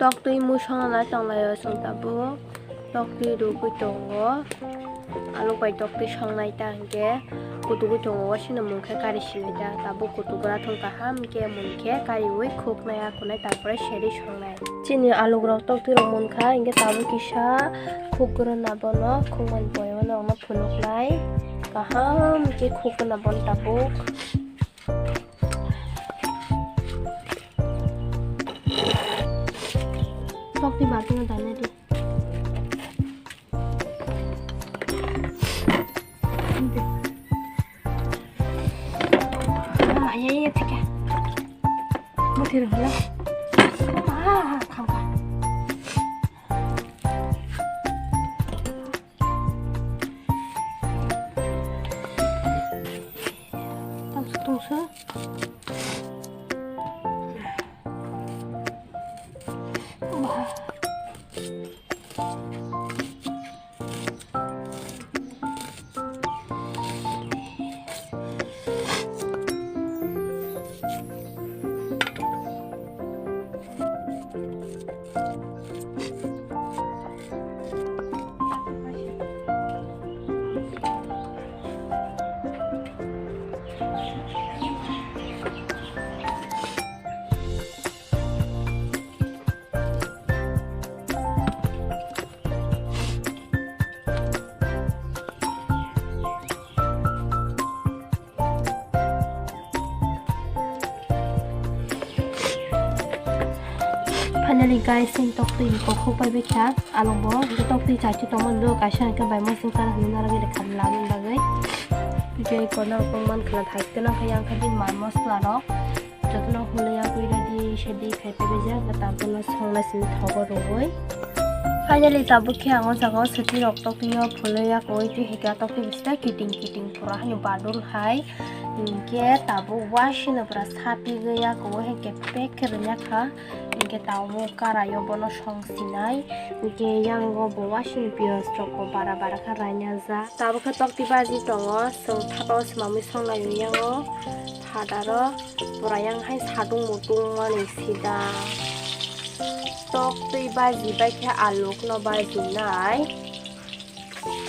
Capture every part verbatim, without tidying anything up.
Toktwi mui songna tonglaio chwng tabuk. Toktwi rwgwi tongo. Aluk bai toktwi songnai ta hinkhe kutugwi tongo, wasino mungkhe kari sinai ta. Tabuk kutugra thung kaham khe mungkhe kariwi khuknai akhunai, tarpore serwi songnai. Chini alukrok toktwirok munkha, hinkhe tabuk kisa khukgwrwna bono khukmani boyano norokno phunuknai. Kaham khe khukgwrwna bono tabuk. Toktwi baltingo dainai di. Ah, ya, ya, ya, thik ya. Muthir hula. Ah, kham kha. Tungsu, tungsu. Finally guys, chini toktwi ni kokhok pai bai kha, along bo hwnkhe toktwi chaichwi tongmani do, kaisa hwnkhe bai mosong kara hwnwi narwgwi rwkha lamani bagwi. Tei kono kok man khwna thai kheno khe yang khe di mal mosla rok jotono hulwi ya kwi ready se di khai pai rijak, tarpor no songnai simi thogo rwui. Finally tabuk khe ang o jaga o swtwi rok toktwi o phulwi ya kwi twi hika toktwi bisita kiting kiting pura hwnwi badul hai. Hinkhe tabuk wasino pura sapi gwi ya kwi hinkhe pack khe rwnya kha. Hinkhe tabuk karai o bono song sinai. Hinkhe yang o bo wasini piyaj rok bo bara bara khe rainajak. Tabuk khe toktwi baji tongo, chwng thato swmamwi songlai o yang o. Thataro pura yang hai satung mutung mani sida. Toktwi baji bai khe alukno bajinai.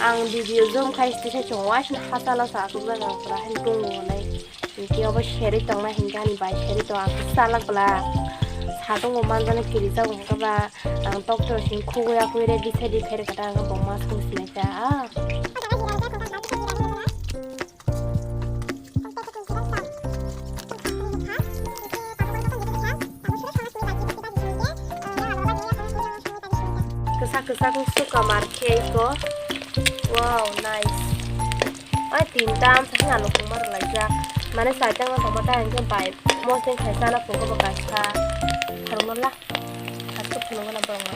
Ang video zoom khai site sai tongo, waisano hachalo sa aswk jak ang pura hai tongo nai. Hinkhe obo serwi tongnai hinkhe ani bai serwi tong, ang khe chalak bwla. Satung bo manjani kirijak hinkhe ba ang doctor simi khugui akhugui ready sai di pherkhe ta ang bo mas khung sinai ta. Kwchak kwchak wng suka mar khe iko. Wow, nice. Ai, tinta amsa kheno alukungma rwlaijak. Mane saichang no tongma ta hinkhe bai mosdeng khai chana phunukgo bo kaisa. Pharukno la. Hasto phunukgo na borokno.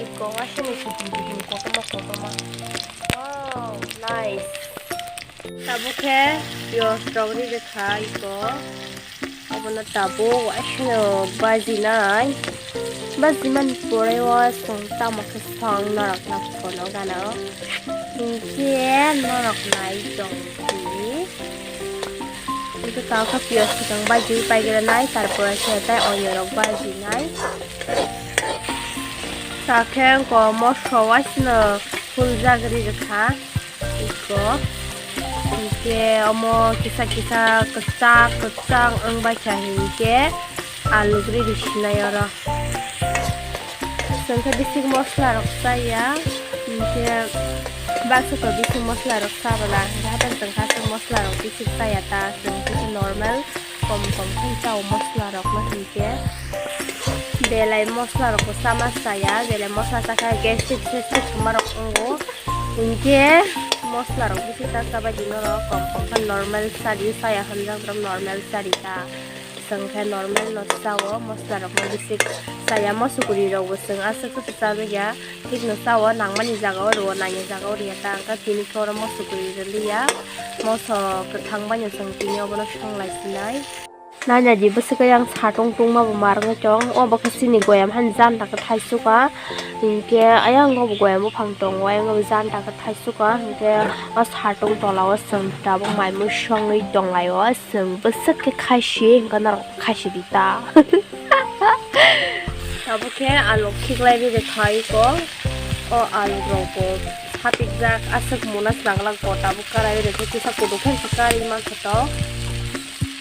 Iko asini kiting kiting kotorma kotorma. Wow, nice. Tabuk khe piyaj rok ri rwkha iko. Obono tabuk waisano bajinai. Bajimani pore o chwng tamo khe song norok no phono gana o. Hinkhe norok nai tong di. Hinkhe tabuk khe piyaj swkang baji paigra nai, tarpore khe tei onion rok bajinai. Sakhe wngkha moso waisano fuljak ri rwkha. Iko. Hinkhe omo kisa kisa kwchak kwchak wng bai kha hinkhe aluk ri ri sinai oro. Chwng khe bisik mosla rok chaya, hinkhe baksa to bisik mosla rok cha bwla, hinkhe haphang chwng kha chwng mosla rok bisik chaya ta, chwng khe normal kom kom khe chao mosla rok no hinkhe. Belai mosla rok bo chama chaya, belai mosla chakha gastric sestic hwnma rok wngo. Hinkhe mosla rok bisi ta chabai di norok, kom kom khe normal chadi, chaya hwnjak norok normal chadi ta. Chwng khe normal no chao, mosla rok no bisi chaya, moso kwrwi rok bo chwng aswk khe chajak ya, thik no chao, nangmani jaga o rwo, nangya jaga o rwya ta, wngkha tini khe oro moso kwrwi rwliya, moso kwthang bai no chwng tini obono songlai sinai. Naina di bwswk yang satung tungma bo mar wngwi tong. O bo khe chini goyam hani janta khe thaichukha. Hinkhe ayang o bo goyam buphang tongo, ayang o bo janta khe thaichukha. Hinkhe o satung tola o chwng tabuk mai mui songwi tonglaio. Chwng bwswk khe khaisi hinkhe norok khaisi di ta. Abo khe alu khiklai ri rwkha iko. O alu rok bo hapikjak, aswk muna swnam glak bo tabuk karai ri rwkha, kisa kutuk khe se karwi mankha to.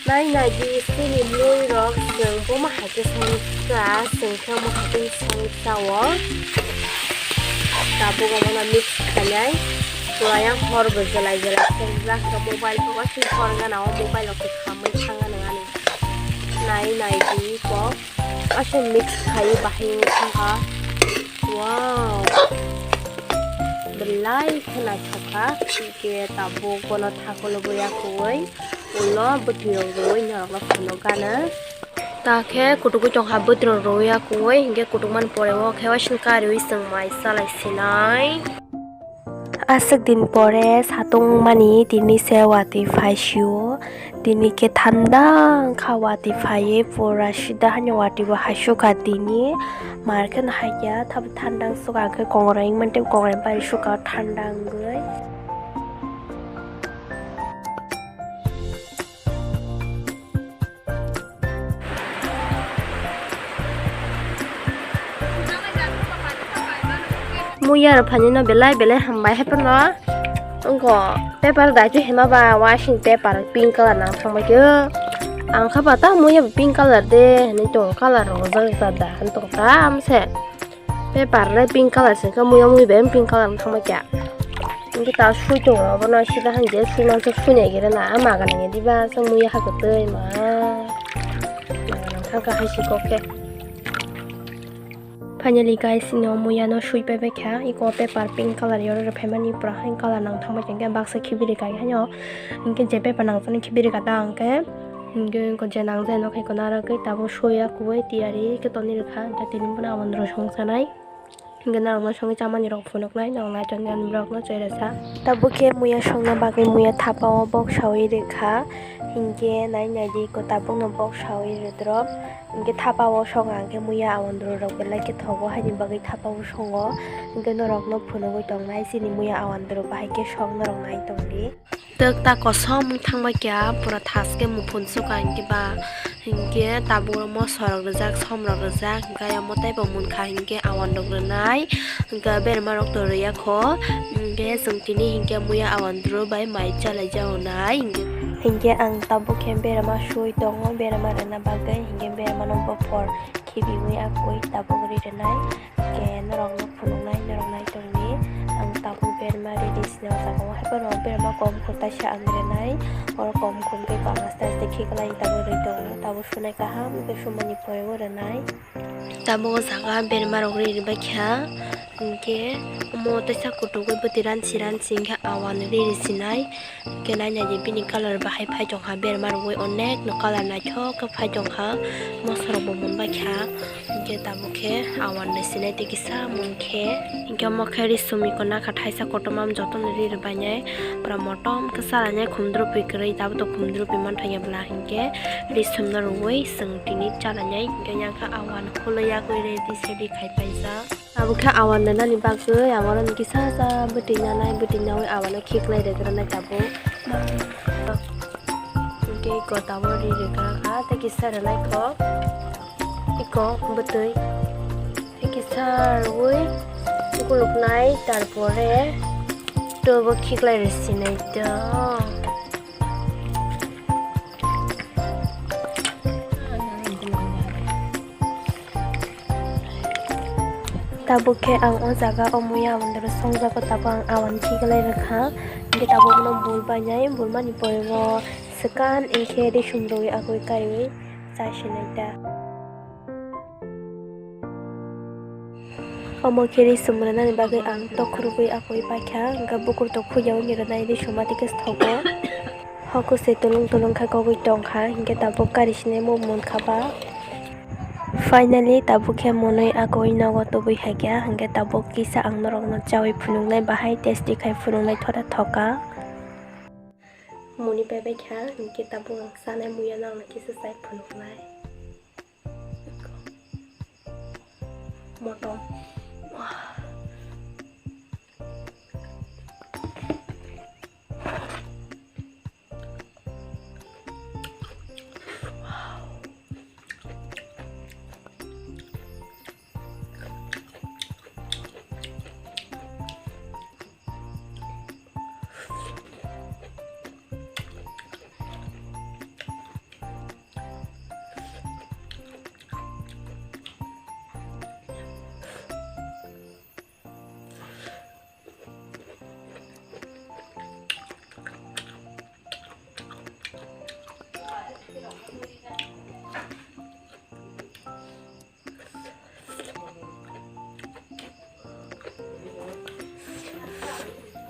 Nai nai di, chini mui rok chwng bomo hai khe song kha, chwng khe omo hai khe song kha o. Tabuk omo no mix khainai. Pura yang hor bo jelai jelai khe jak mobile bo wasing hor gana o mobile rok khamwi thang gana ani. Nai nai di ko. Aswk mix khai bahai wng thangkha. Wow. Belai khe naithok kha. Hwnkhe tabuk bono thakulo bo yakuwi ulo bwtwi rok rwui norok no phunuk gana. Ta khe kutukwi tongkha bwtwi rok rwui yakuwi, hwnkhe kutukmani pore o khe waising kariwi chwng mai chalai sinai. Aswk din pore satung mani tini se watwi phai sio. Tini khe thanda wngkha watwi phaiwi pura sida haino watwi bo haisukha tini. Mar khe no haikya thanda wngsukha khe kongrai wngmantwi kongrai bai sukha thanda wngwi. Muya rok phainai no belai belai hambai, haiphano wngkha paper daichu hima ba wasing paper pink colour nang thangbai khe. Ang kha ba ta muya bo pink colour de hinwi tong, colour rok ojak da hinwi tong ta amse. Paper le pink colour se khe muya mui bai pink colour thangbai kya. Hingke ta sui tongo obono sida hanje sui mansuk sui nai gere na ama gana nge diba se muya ha kwtwi ma. Thangka hai si kok khe. Finally guys, ino muya no sui pai bai kha. Iko paper pink colour yoro phaimani pura hai colour nang thangbai khe baksa khibiri kai haino. Hingke je paper nang phano khibiri kata hingke. Hingke ko je nang jai no khai ko nara kai tabuk soya kubui tiyari khe toni rwkha, hingke tini bono aboni rosong sanai. Hingke norok no songwi chamani rok phunuknai, norok naitok nani borok no choi rwsa. Tabuk khe muya songna bagwi muya thapa o bok sawi rwkha, hingke nai nai di ko tabuk no bok sawi rwdrop. Hingke thapa o song ang khe muya awandru rok belai khe thogo, haini bagwi thapa o songo. Hingke norok no phunugwi tongnai chini muya awandru bahai khe song norok nai tongdi. Twk ta kosom wng thangbai kha, pura thaske muphun suka hinkhe ba, hinkhe tabuk moso rok rijak, som rok rijak, hinkhe amo teibo munkha hinkhe awan rok rwnai, hinkhe berma rok to rwya kho, hinkhe chwng tini hinkhe muya awan dru bai mai chalai jago nai, hinkhe ang tabuk khe berma sui tongo, berma rwna bagwi hinkhe berma no bophor khibiwi akwui tabuk ri rwnai. Khe norokno phunuknai, norok nai tongdi. Ang tabuk berma riri sini o jaga o, haiphano berma kom kho taisa ang rinai. Oro kom kho hwnkhe ko ang aste aste khiklai tabuk ri tongo. Tabuk sunai kaham khe sumani pore o rinai. Tabuk o jaga berma rok riri baikha. Hinkhe omo teisa kutukwi bwtwi ranchi ranchi hinkhe awan riri sinai. Hinkhe nai nai di bini colour bahai phai tongkha, berma rwui onek no colour naithok khe phai tongkha, moso rok bo mun baikha. Hinkhe tabuk khe awan ni sinai tei kisa munkhe. Hinkhe omo khe risum ni kona kha thaisa kotorma jotono ri rwbainai. Pura motom khe chalainai khumdrupi kwrwi, tabuk to khumdrupi manthaia bwla hinkhe risum no rwui chwng tini chalainai. Hinkhe yang khe awan khulwi yagwi ready sedi khai paijak. Abo khe awan rwnani bagwi ang oro kisa sa bwtwi nanai, bwtwi naui awan no khiklai rwgranai tabuk. Hinkhe iko tabuk ri rwgra kha, tei kisa rwnai kho iko bwtwi. Tei kisa rwui kuluknai, tarpore tobo khiklai rwsinai to. Tabuk khe ang o jaga o muya awan doro songjago, tabuk ang awan khiklai rwkha. Hinkhe tabuk no bul bainai, bulmani pore o swkang hinkhe risum rwui agwi kariui chasinai ta. Omo khe risum rwnani bagwi ang tokhorogwi akwi paikha, hwnkhe bukur tok khuya wngwi rwnai risuma tei khe thogo. Hoko se tulung tulung khe kogwi tongkha, hinkhe tabuk kari sinai bo munkha ba. Finally tabuk khe mwnwi akwi nogo tubui haikha, hinkhe tabuk kisa ang norokno chaui phunuknai bahai tasty khai phunuknai thoda thoka. Muni pai baikha, hinkhe tabuk ang chanai muya no ang kisa chai phunuknai. Motom.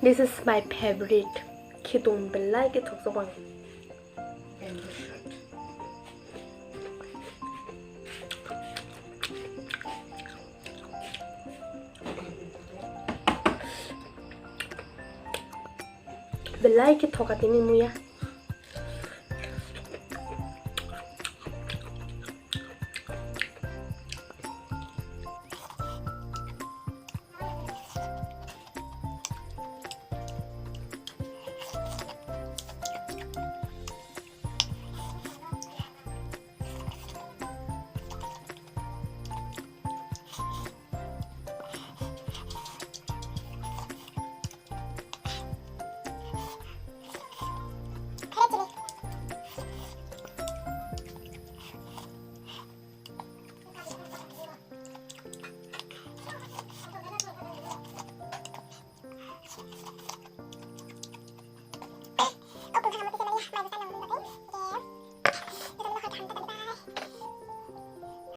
This is my favorite. Khitung belai khe thokjak ang. Belai khe thoka tini muya.